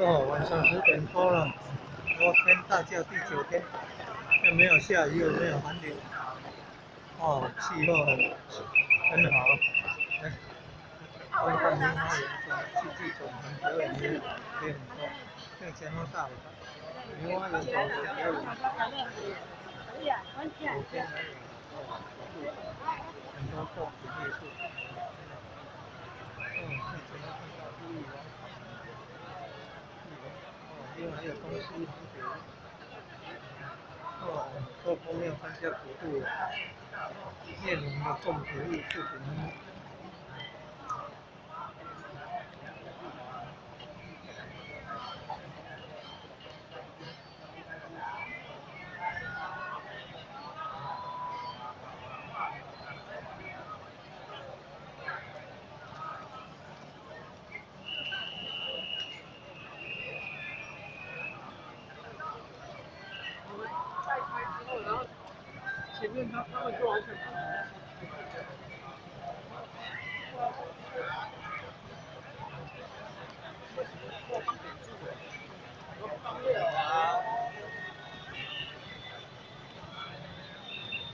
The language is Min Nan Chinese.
哦，晚上10点多了，昨天大假第九天，又没有下雨，又没有寒流，哦，气候很好。来，观看樱花园转戏剧转盘表演也很多，像前方大樱花园转盘表演，5天来哦，很多作品艺术。哦，像前方看到玉王。另外还有东西红酒，哦，多方面参加普渡，列宁的种植艺术品。前面他们就完全不。